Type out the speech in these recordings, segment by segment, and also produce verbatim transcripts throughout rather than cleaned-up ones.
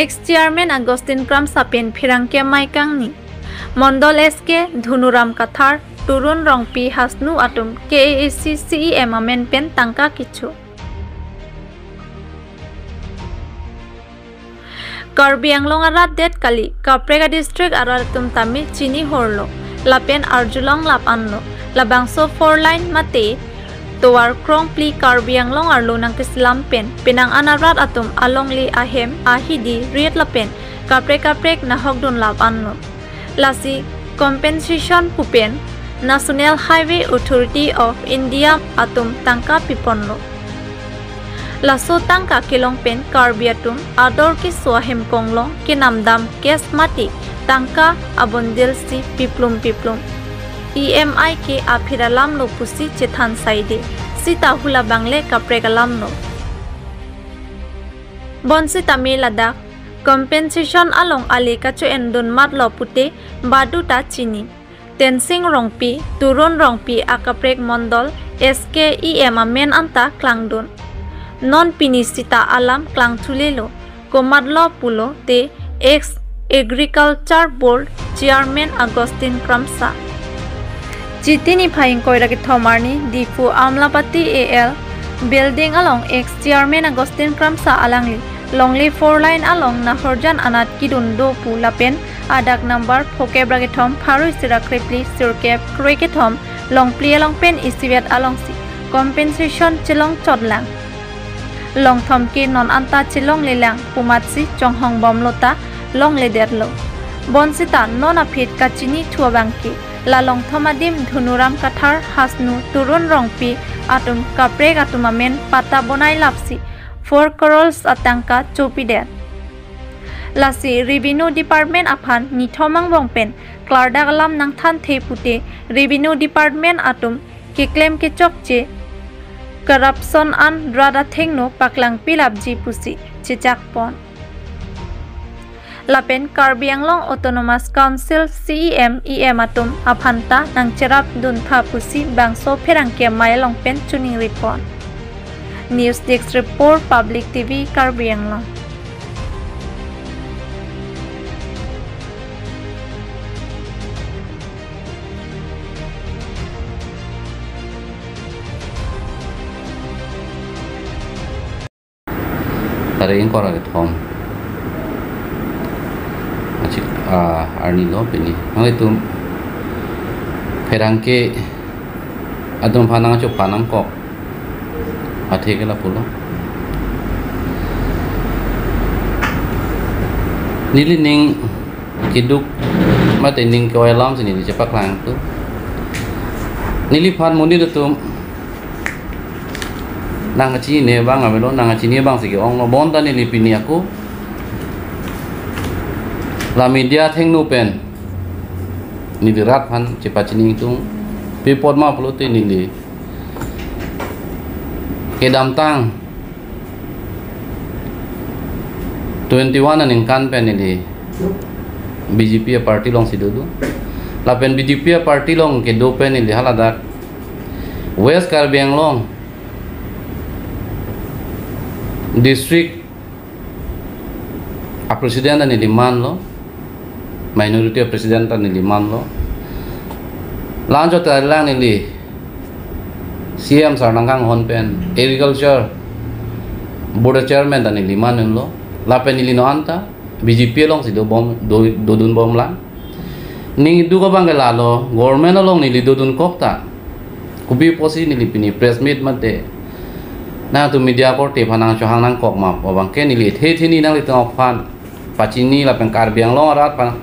Ex-chairman Augustine Kramsa pen pherangke amei kangni. Mondol S K, Dhunuram Kathar, Turun Rongpi, Hasnu atum K A A C C E M amen pen tangka kecho. Karbi Anglong arat det kali, kaprek adistrict arat atum tame chini horlo, lapen arjulong lap anlo. Labangso four lane mate tovar krongphli Karbi Anglong arlo nangkeselam pen, penang an arat atum alongle ahem ahidi riet lapen kaprek kaprek nahokdun lap anlo. Lasi compensation pu pen National Highway Authority of India atum tangka piponlo. Laso tangka kelong pen Karbi atum ador keso ahem konglong kenamdam cash mate tangka abundle si piplum piplum. E M I ke aphi alamlo pusi chethan saide. Sita hula bangle kaprek alamlo. Bonsitame ladak compensation along ale kacho-endun matlo pute baduta chini. Tensing Rongpi, Turun Rongpi akaprek mondol S K E M amen anta klangdun. Non pini sita alam klangthulelo, komatlo pulote ex Agriculture Board Chairman Augustine Kramsa. Chiti niphai ingkoi ra kethom arni Diphu Amlapatti A L building along ex chairman Augustine Kramsa alangli longle four lane along nahorjan anat kedun do pu lapen adag number phokep ra kethom, pharo isi ra krephli, sirkep, krekethom, longphli along pen isivet alongsi compensation chelong chotlang. Longthom ke non anta chelonglelang pumatsi chonghong bomlo ta longledetlo. Bonsita non aphi kachinithu abangke la longthom adim Dhunuram Kathar, Hasnu, Turun Rongpi atum kaprek atum amen patta bonai lapsi four crores atangka chopidet. Lasi Revenue Department aphan nithom angbong pen klardak alam nangthanthe pute Revenue Department atum keklem kechokche corruption an rat athengno paklangpi lapji pusi chechakpon. Lapen Karbi Anglong Autonomous Council C E M, E M atum aphanta nangcherapduntha pusi bangso pherangke amei along pen choningripon. News Desk Report, Public T V, Karbi Anglong. Tarik ingkoi ra kethom achik, ah, arni lo pini. Nanglitum pherangke atum aphan nangchopha nangkok athe ke lapulo. Neli ning keduk mate ning ke-oi alam si neli chepaklangthu. Neliphan monit atum nangchinine abang avelo, nangchinine abang si ke-onglo, bonta neli pini ako la media athengno pen neli rat aphan chepachini ingtung. Pi apot ma pulote neli kedamtang twenty-one aningkan pen neli B J P aparty alongsi dodun. Lapen B J P aparty along kedo pen neli haladak West Karbi Anglong district apresident ta neli manlo, minority president ta neli manlo. La-anchot ta lang neli C M sir nangkanghon pen Agriculture Board chairman ta neli manlo. Lapen neli non anta B J P alongsi dobom, do, dodunbomlang. Ning keduk abangke lalo, government along neli dodunkok ta, kopi apotsi neli pini press meet mate nangtum media korte aphan nangchohang nangkok ma pu abangke neli the the ni nanglitum aphan pachini lapen Karbi Anglong arat aphan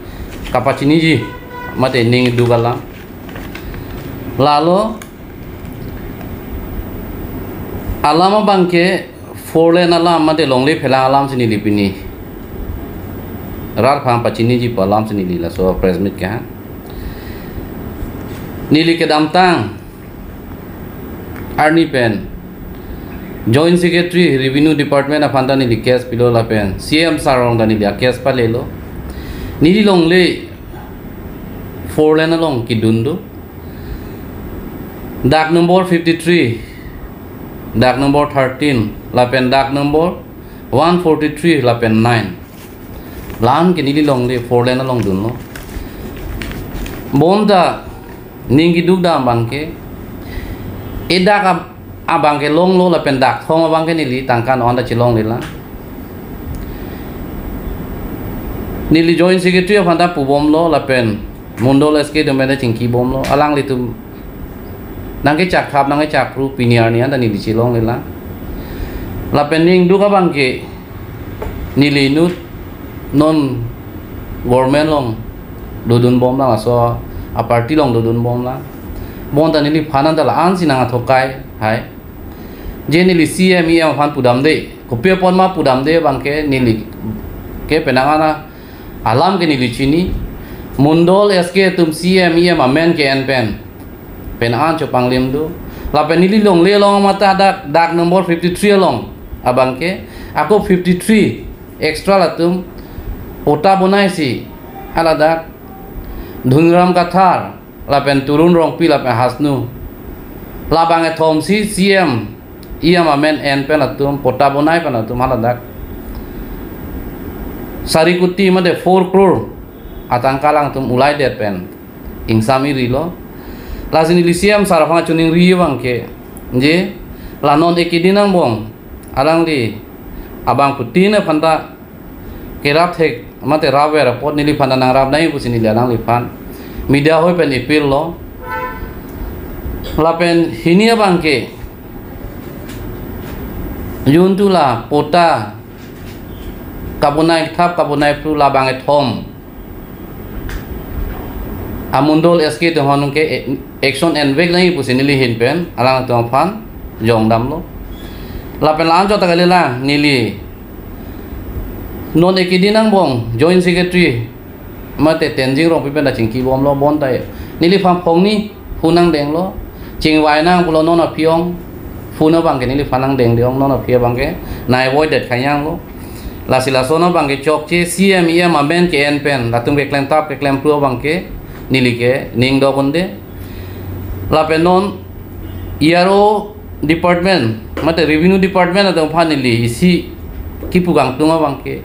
kapachiniji mate ning keduk alam. Lalo alam abangke four lane alam mate longle phelang alam si neli pini rat aphan pachiniji pu alam si neli laso press meet kehang. Neli kedamtang arni pen Joint Secretary Revenue Department aphan ta neli case pilo lapen C M sir along ta neli a-case palelo. Neli longle four lane along kedun do. Dag number fifty-three, dag number thirteen, lapen dag number one forty-three lapen nine. La-an ke neli longle four lane along dunlo. Bonta ning keduk dam abangke, edak ab-, abangke longlo lapen dak thom abangke neli tangka non ta chelonglelang. Neli Joint Secretary aphanta pubomlo lapen Mondol S K atum pen ta chingkibomlo. Alanglitum nangkechak thap nangkechak phru pini arni anta neli chelonglelang. Lapen ning duk abangke neli inut non government along dodunbomlang, laso a-party along dodunbomlang. Bonta neliphan anta la-ansi nang athokai hai. Je neli C M E M aphan pudamde, kopi apot ma pudamde abangke neli ke penang an alam ke neli chini. Mondol S K atum C M E M amen ke-en pen penang an chopanglim do. Lapen neli longle along mate dak, dak number fifty-three along abangke, ako fifty-three extra latum patta bonaisi, haladak Dhunram Kathar lapen Turun Rongpi lapen Hasnu, labang kethomsi C M E M amen en pen atum, patta bonai pen atum haladak sari kuti mate four crore atangka alangtum ulaidet pen ingsam irilo. Lasi neli C M sir aphan choningri abangke, je la non ekedin angbong alangli abangphutin aphanta kerap thek mate rapver apot neliphan nangrap nangji pusi neli alangliphan media ahoi pen appeal lo. Lapen hini abangke, juntu la patta kabonai thap kabonai phru labang kethom amondol S K atum aphan ke action envek nangji pusi neli ahin pen alangtum aphan jongdamlo. Lapen la-an chot ta kalilang, neli non ekedin angbong Joint Secretary mate Tenzing Rongpi pen ta chingkibomlo, bonta neliphan phongni phone nangdenglo, chingvai nang pulo non aphi ong. Phone abangke neliphan nangdengde ong, non aphi abangke nai avoid det khanyang lo. Lasi lason abangke chokche C M E M amen ke-en pen latum keklem thap keklem phru abangke neli ke ning dobonde. Lapen non E R O department mate revenue department atum aphan neli isi kipu kangtung abangke,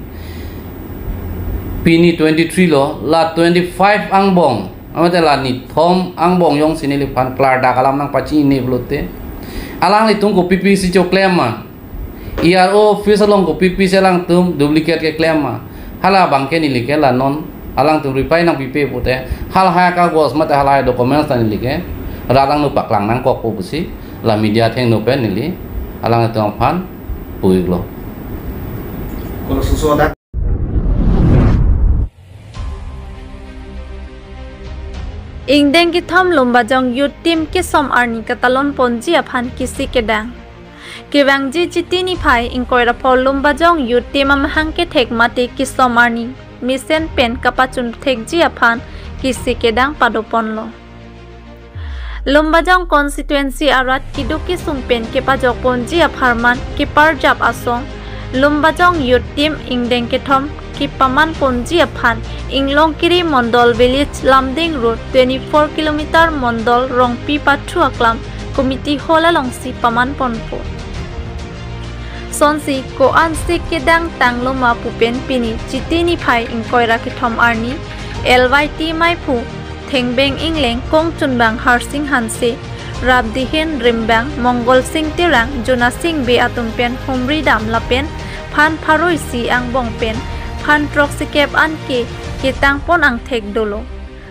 pini twenty-three lo, la twenty-five angbong mate la nithom angbong jongsi neliphan klardak alam nangpachini pulote, alanglitum kopi pisi choklem ma, E R O office along kopi pisi alangtum duplicate keklem ma, hala abangke neli ke la non alangtum reply nangpipe pute, halahai kagos mate halahai documents ta neli ke rat angno paklang nangkokpo pusi la media athengno pen neli alangtum aphan pu-iklo. Kono suso dak. Ingdeng kethom Lumbajong Youth Team kesom arni katalon ponji aphan kisi kedang. Kevangji Chiti niphai ingkoi ra pho Lumbajong Youth Team amahang kethek mate kesom arni mesen pen kapachun thekji aphan kisi kedang padoponlo. Lumbajong constituency arat keduk kesung pen kepajok ponji apharman keparjap asong Lumbajong Youth Team ingdeng kethom kepaman ponji aphan Inglongkiri Mondol Village Lumding Road twenty-four kilometer Mondol Rongpi Pathu Aklam Committee Hall alongsi paman ponpo. Sonsi ko-ansi kedang tanglo ma pu pen pini Chiti niphai ingkoi ra kethom arni L Y T maiphu Thengbeng Ingleng, kongchunbang Harsing Hanse, rapdihin rimbang Mongol Sing Terang, Jona Sing Bey atum pen humri dam lapen phan pharo isi angbong pen phan throksi kep an ke ketang pon angthek dolo.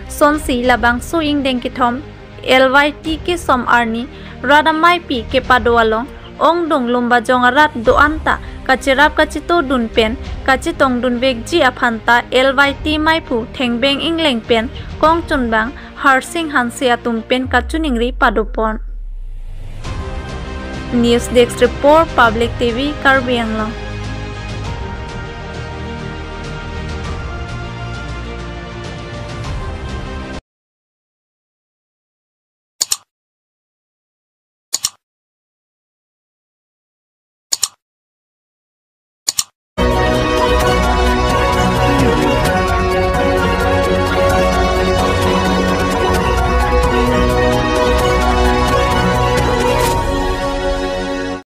Sonsi labangso ingdeng kethom L Y T kesom arni rat ameipi kepado along ongdung Lumbajong arat do-an ta kacherap kachetodun pen kachetongdun vekji aphan ta L Y T maiphu Thengbeng Ingleng pen kongchunbang Harsing Hanse atum pen kachiningri padopon. News Desk Report, Public T V, Karbi Anglong.